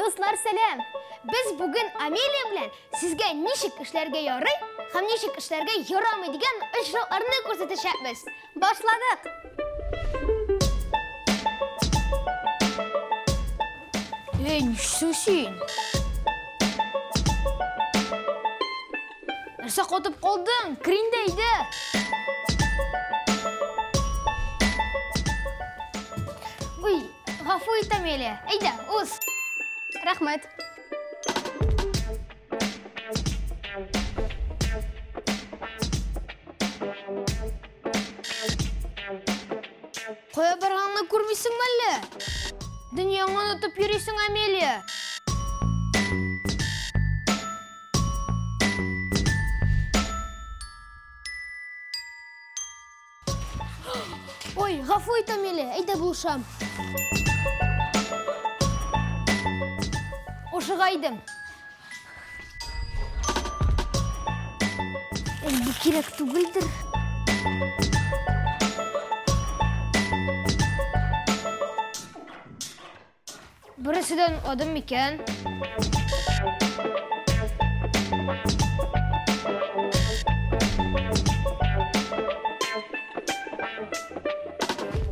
Дуслар, сәлам! Без бүген Амелия белән сезгә ничек эшләргә ярый һәм ничек эшләргә ярамый дигән очракларны күрсәтәчәкбез. Башладык! Эй, нишлисең син? Нәрсә катып калдың? Кер инде, әйдә! Ой, гафу ит, Амелия. Әйдә, уз. Рәхмәт. Кая барганыңны күрмисеңме әллә? Дөньяңны онытып йөрисең, Амелия. Ой, гафу ит, Амелия, әйдә булышам. Ашыга идем. Эй, бу кирәк түгелдер. Беренчедән адым микән?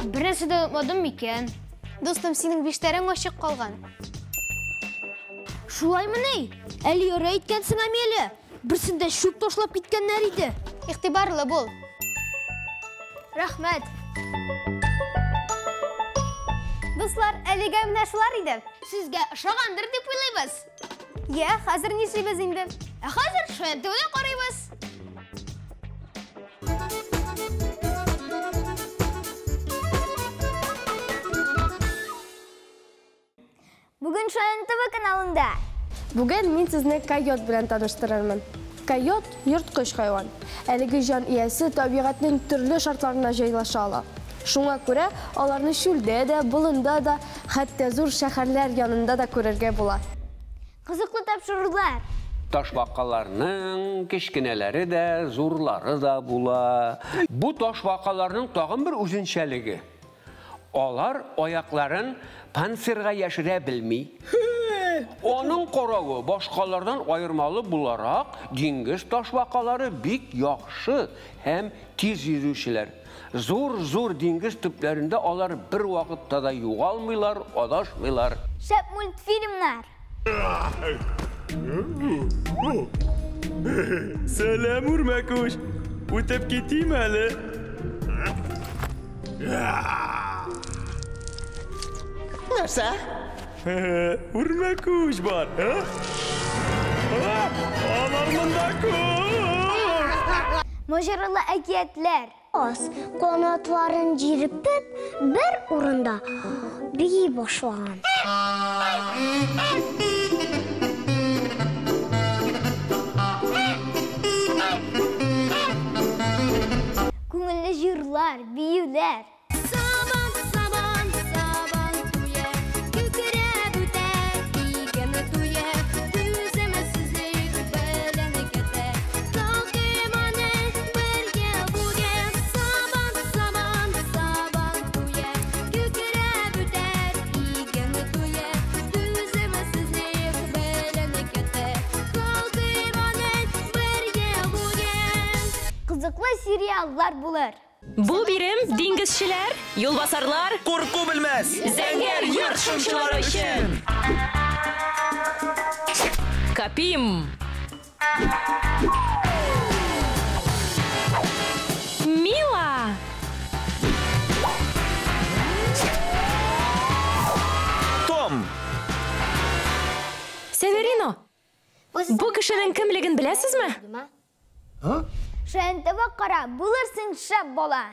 Беренчедән отмадым микән? Дустым, синең биштәрең ачык калган. Шулаймыни? Әле ярый әйткәнсең, Амелия. Берсендә чүп ташлап киткәннәр иде. Игътибарлы бул. Рәхмәт. Дуслар, әлегә менә шулар иде. Сезгә ошагандыр дип уйлыйбыз. Йә, хәзер нишлибез инде? Ә хәзер Шаян ТВда карыйбыз. Бүген Шаян ТВ каналында. Бүген мин сезне койот белән таныштырырмын. Койот йорткыч хайван. Әлеге җан иясе табигатьнең төрле шартларына җайлаша ала. Шуңа күрә аларны чүлдә дә, болында да, хәтта зур шәһәрләр янында да күрергә була. Кызыклы тапшырулар. Ташбакаларның кечкенәләре дә, зурлары да була. Бу ташбакаларның тагын бер үзенчәлеге. Алар аякларын панцирга яшерә белми. Аның каравы, башкалардан аермалы буларак, диңгез ташбакалары бик яхшы һәм тиз йөзүчеләр. Зур-зур диңгез төпләрендә алар бер вакытта да югалмыйлар, адашмыйлар. Шәп мультфильмнар. Сәлам, үрмәкүч! Үтеп китим әле. Нәрсә? Үрмәкүч бар. Алар монда күп! Маҗаралы әкиятләр. Ас, канатларын җилпеп, бер урында бии башлаган. Күңелле җырлар, биюләр. Сабан, сабан, сабан туе, Күкрәп үтә иген туе, Түземсезлек белән көтә, Халкым аны бер ел буе. Сабан, сабан, сабан туе, Күкрәп үтә иген туе, Түземсезлек белән көтә, Халкым аны бер ел буе. Кызыклы сериаллар булыр. Бу бирем диңгезчеләр, юлбасарлар, Курку белмәс! зәңгәр йорт шымчылары өчен. Капим. Мила. Том! Северино. Бу кешенең кемлеген беләсезме? Шаян ТВ кара, булырсың шәп бала.